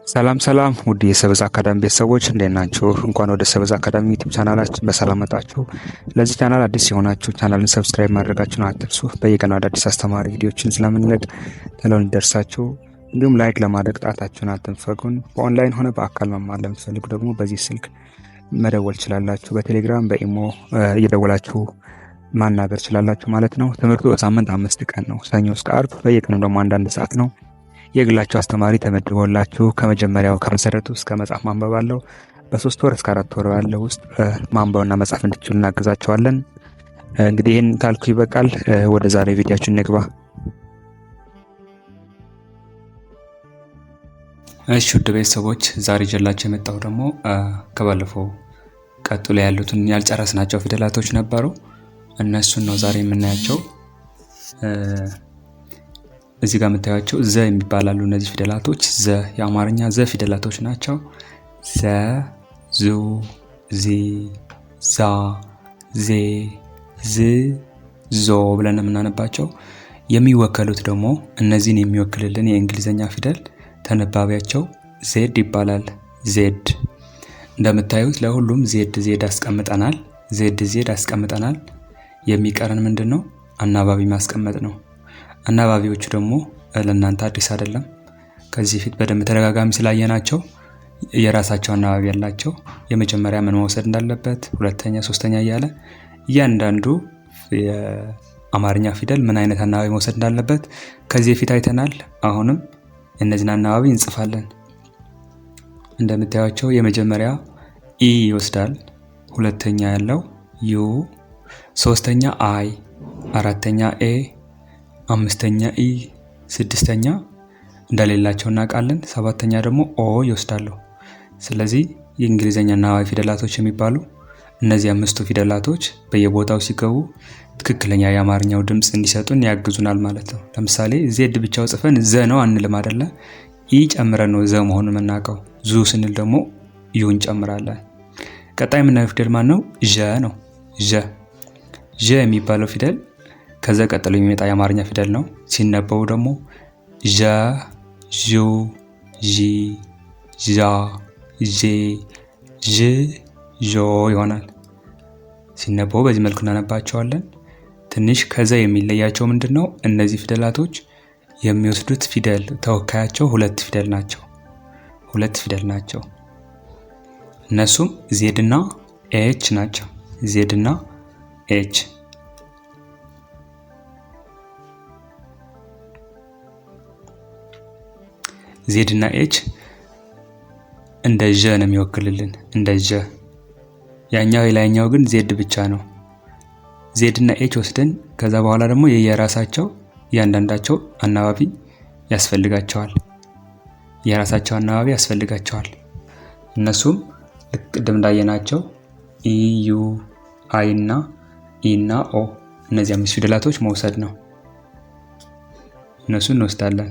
ሰላም ሰላም ውድ የሰበዝ አካዳሚ ቤተሰቦች እንዴት ናችሁ? እንኳን ወደ ሰበዝ አካዳሚ ዩቲዩብ ቻናላችን በሰላም መጣችሁ። ለዚህ ቻናል አዲስ የሆናችሁ ቻናልን subscribe ማድረጋችሁን አትርሱ። በየቀኑ አዳዲስ አስተማሪ ቪዲዮችን ስለምንለቅ ቶሎ እንዲደርሳችሁ፣ እንዲሁም like ለማድረግ ጣታችሁን አትንፈጉን። በኦንላይን ሆነ በአካል መማር ለምትፈልጉ ደግሞ በዚህ ስልክ መደወል ትችላላችሁ። በቴሌግራም በኢሞ እየደወላችሁ ማናገር ትችላላችሁ ማለት ነው። ትምህርቱ በሳምንት 5 ቀን ነው፣ ሰኞ እስከ ዓርብ፣ በየቀኑ ደግሞ አንዳንድ ሰዓት ነው። የግላችሁ አስተማሪ ተመድቦላችሁ ከመጀመሪያው ከመሰረቱ እስከ መጽሐፍ ማንበብ አለው። በ3 ወር እስከ 4 ወር ባለው ውስጥ ማንበብና መጻፍ እንድትችሉ እናግዛችኋለን። እንግዲህ ይህን ካልኩ ይበቃል። ወደ ዛሬ ቪዲዮአችን እንግባ። እሺ ውድ ቤተሰቦች ዛሬ ይዤላችሁ የመጣው ደግሞ ከባለፈው ቀጥሎ ያሉትን ያልጨረስናቸው ፊደላቶች ነበሩ። እነሱን ነው ዛሬ የምናያቸው። እዚህ ጋር የምታዩቸው ዘ የሚባላሉ እነዚህ ፊደላቶች ዘ የአማርኛ ዘ ፊደላቶች ናቸው። ዘ፣ ዙ፣ ዚ፣ ዛ፣ ዜ፣ ዝ፣ ዞ ብለን የምናነባቸው። የሚወከሉት ደግሞ እነዚህን የሚወክልልን የእንግሊዘኛ ፊደል ተነባቢያቸው Z ይባላል። Z እንደምታዩት ለሁሉም Z Z አስቀምጠናል። Z Z አስቀምጠናል። የሚቀረን ምንድን ነው? አናባቢ ማስቀመጥ ነው። አናባቢዎቹ ደግሞ ለእናንተ አዲስ አይደለም። ከዚህ ፊት በደንብ ተደጋጋሚ ስላየናቸው የራሳቸው አናባቢ ያላቸው፣ የመጀመሪያ ምን መውሰድ እንዳለበት፣ ሁለተኛ፣ ሶስተኛ እያለ እያንዳንዱ የአማርኛ ፊደል ምን አይነት አናባቢ መውሰድ እንዳለበት ከዚህ በፊት አይተናል። አሁንም እነዚህን አናባቢ እንጽፋለን። እንደምታዩቸው የመጀመሪያ E ይወስዳል፣ ሁለተኛ ያለው U፣ ሶስተኛ I፣ አራተኛ A፣ አምስተኛ E፣ ስድስተኛ እንደሌላቸው እናውቃለን። ሰባተኛ ደግሞ O ይወስዳሉ። ስለዚህ የእንግሊዘኛ አናባቢ ፊደላቶች የሚባሉ እነዚህ 5ቱ ፊደላቶች በየቦታው ሲገቡ ትክክለኛ የአማርኛው ድምፅ እንዲሰጡን ያግዙናል ማለት ነው። ለምሳሌ Z ብቻው ጽፈን ዘ ነው አንልም አይደለ? E ጨምረን ነው ዘ መሆኑን የምናውቀው። ዙ ስንል ደግሞ U እንጨምራለን። ቀጣይ የምናየው ፊደል ማን ነው? ዠ ነው። ዠ ዠ የሚባለው ፊደል ከዘ ቀጥሎ የሚመጣ የአማርኛ ፊደል ነው። ሲነበቡ ደግሞ ዠ፣ ዡ፣ ዢ፣ ዣ፣ ዤ፣ ዥ፣ ዦ ይሆናል። ሲነበቡ በዚህ መልኩ እናነባቸዋለን። ትንሽ ከዘ የሚለያቸው ምንድን ነው? እነዚህ ፊደላቶች የሚወስዱት ፊደል ተወካያቸው 2 ፊደል ናቸው። 2 ፊደል ናቸው። እነሱም Z እና H ናቸው። Z እና H። Z እና H እንደ ዠ ነው የሚወክልልን፣ እንደ ዠ። ያኛው የላይኛው ግን Z ብቻ ነው። Z እና H ወስደን ከዛ በኋላ ደግሞ የየራሳቸው እያንዳንዳቸው አናባቢ ያስፈልጋቸዋል። የራሳቸው አናባቢ ያስፈልጋቸዋል። እነሱም ልክ ቅድም እንዳየናቸው E፣ U፣ I እና E እና O እነዚህ 5 ፊደላቶች መውሰድ ነው። እነሱን እንወስዳለን።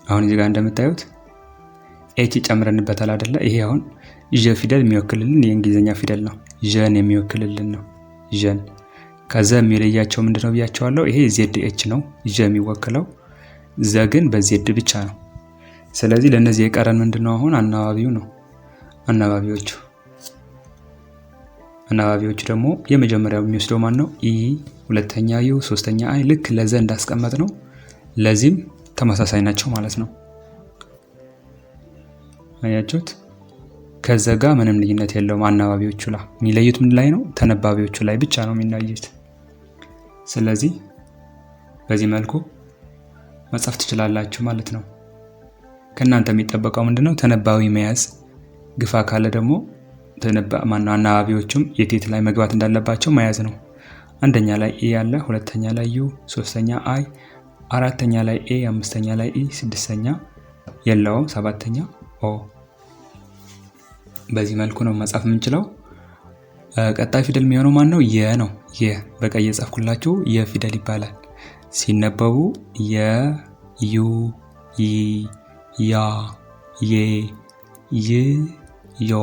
አሁን እዚህ ጋር እንደምታዩት H ጨምረንበታል አይደለ? ይሄ አሁን ዠ ፊደል የሚወክልልን የእንግሊዘኛ ፊደል ነው። ዠን የሚወክልልን ነው። ዠን ከዘ የሚለያቸው ምንድነው ብያቸዋለሁ። ይሄ Z H ነው ዠ የሚወክለው፣ ዘ ግን በ Z ብቻ ነው። ስለዚህ ለነዚህ የቀረን ምንድነው? አሁን አናባቢው ነው። አናባቢዎቹ ደግሞ የመጀመሪያው የሚወስደው ማን ነው? E፣ ሁለተኛ U፣ ሶስተኛ I። ልክ ለዘ እንዳስቀመጥ ነው ለዚህም ተመሳሳይ ናቸው ማለት ነው። አያችሁት? ከዘ ጋር ምንም ልዩነት የለውም። አናባቢዎቹ ላይ የሚለዩት ምን ላይ ነው? ተነባቢዎቹ ላይ ብቻ ነው የሚለዩት። ስለዚህ በዚህ መልኩ መጻፍ ትችላላችሁ ማለት ነው። ከእናንተ የሚጠበቀው ምንድነው? ተነባቢ መያዝ። ግፋ ካለ ደግሞ አናባቢዎቹም የት የት ላይ መግባት እንዳለባቸው መያዝ ነው። አንደኛ ላይ E አለ፣ ሁለተኛ ላይ U፣ ሶስተኛ I፣ አራተኛ ላይ A፣ አምስተኛ ላይ E፣ ስድስተኛ የለውም፣ ሰባተኛ O። በዚህ መልኩ ነው መጻፍ የምንችለው። ቀጣይ ፊደል የሚሆነው ማን ነው? የ ነው። የ በቀይ የጻፍኩላችሁ የ ፊደል ይባላል። ሲነበቡ የ፣ ዩ፣ ይ፣ ያ፣ ዬ፣ ይ፣ ዮ።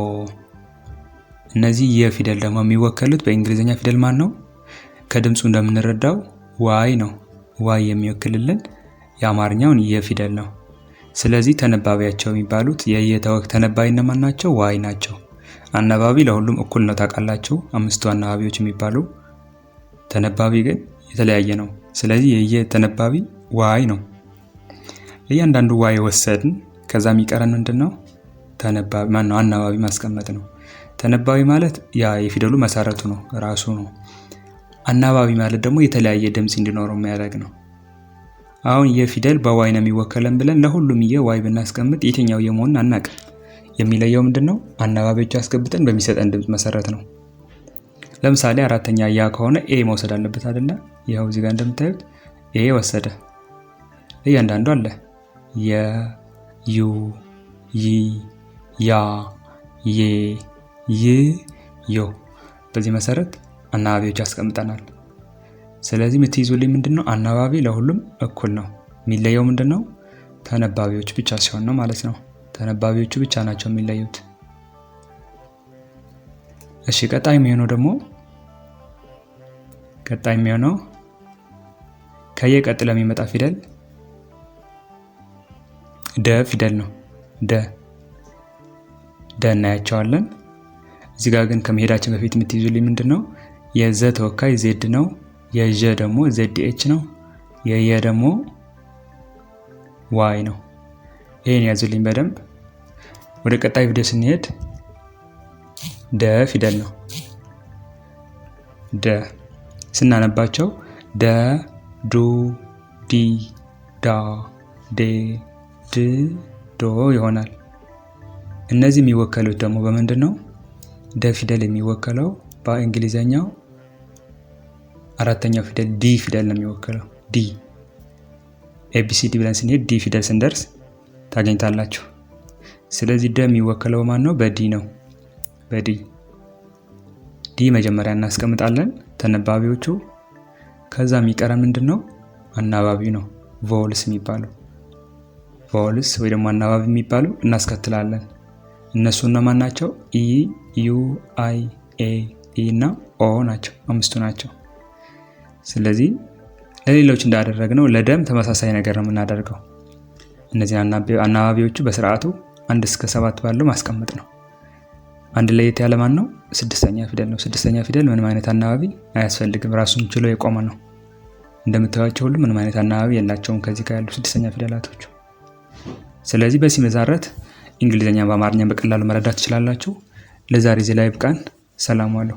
እነዚህ የ ፊደል ደግሞ የሚወከሉት በእንግሊዘኛ ፊደል ማን ነው? ከድምፁ እንደምንረዳው Y ነው። Y የሚወክልልን የአማርኛውን የ ፊደል ነው። ስለዚህ ተነባቢያቸው የሚባሉት የየ ተነባቢ እነማን ናቸው? Y ናቸው። አናባቢ ለሁሉም እኩል ነው ታውቃላችሁ፣ አምስቱ አናባቢዎች የሚባሉ። ተነባቢ ግን የተለያየ ነው። ስለዚህ የየ ተነባቢ Y ነው። እያንዳንዱ Y ወሰድን። ከዛ የሚቀረን ምንድን ነው? ተነባቢ ማነው? አናባቢ ማስቀመጥ ነው። ተነባቢ ማለት ያ የፊደሉ መሰረቱ ነው፣ ራሱ ነው። አናባቢ ማለት ደግሞ የተለያየ ድምፅ እንዲኖረው የሚያደርግ ነው። አሁን የፊደል በ Y ነው የሚወከለን ብለን ለሁሉም የ Y ብናስቀምጥ የትኛው የመሆኑን አናውቅም። የሚለየው ምንድን ነው? አናባቢዎቹ አስገብተን በሚሰጠን ድምፅ መሰረት ነው። ለምሳሌ አራተኛ ያ ከሆነ A መውሰድ አለበት አይደለ? ይኸው እዚህ ጋር እንደምታዩት A ወሰደ። እያንዳንዱ አለ የ፣ ዩ፣ ይ፣ ያ፣ ዬ፣ ይ፣ ዮ። በዚህ መሰረት አናባቢዎች አስቀምጠናል። ስለዚህ የምትይዙልኝ ምንድን ነው? አናባቢ ለሁሉም እኩል ነው። የሚለየው ምንድን ነው? ተነባቢዎች ብቻ ሲሆን ነው ማለት ነው። ተነባቢዎቹ ብቻ ናቸው የሚለዩት። እሺ፣ ቀጣይ የሚሆነው ደግሞ ቀጣይ የሚሆነው ከየ ቀጥሎ የሚመጣ ፊደል ደ ፊደል ነው። ደ ደ እናያቸዋለን። እዚህ ጋር ግን ከመሄዳችን በፊት የምትይዙልኝ ምንድን ነው? የዘ ተወካይ Z ነው። የዠ ደግሞ ZH ነው። የየ ደግሞ Y ነው። ይሄን ያዙልኝ በደንብ። ወደ ቀጣይ ቪዲዮ ስንሄድ ደ ፊደል ነው። ደ ስናነባቸው ደ፣ ዱ፣ ዲ፣ ዳ፣ ዴ፣ ድ፣ ዶ ይሆናል። እነዚህ የሚወከሉት ደግሞ በምንድን ነው? ደ ፊደል የሚወከለው በእንግሊዘኛው አራተኛው ፊደል D ፊደል ነው የሚወከለው። D ABCD ብለን ስንሄድ D ፊደል ስንደርስ ታገኝታላችሁ። ስለዚህ ደ የሚወከለው ማን ነው? በ D ነው። በ D D መጀመሪያ እናስቀምጣለን ተነባቢዎቹ። ከዛ የሚቀረ ምንድን ነው? አናባቢው ነው። Vowels የሚባለው vowels ወይ ደግሞ አናባቢ የሚባሉ እናስከትላለን። እነሱ እነማን ናቸው? E፣ U፣ I፣ A፣ E እና O ናቸው። አምስቱ ናቸው። ስለዚህ ለሌሎች እንዳደረግነው ለደም ተመሳሳይ ነገር ነው የምናደርገው። እነዚህ አናባቢዎቹ በስርዓቱ 1 እስከ 7 ባለው ማስቀመጥ ነው። አንድ ለየት ያለ ማን ነው? ስድስተኛ ፊደል ነው። ስድስተኛ ፊደል ምንም አይነት አናባቢ አያስፈልግም። ራሱን ችሎ የቆመ ነው። እንደምታዩቸው ሁሉ ምንም አይነት አናባቢ የላቸውም ከዚህ ጋር ያሉ ስድስተኛ ፊደላቶቹ። ስለዚህ በዚህ መሰረት እንግሊዝኛ በአማርኛ በቀላሉ መረዳት ትችላላችሁ። ለዛሬ እዚህ ላይ ይብቃን። ሰላም ዋሉ።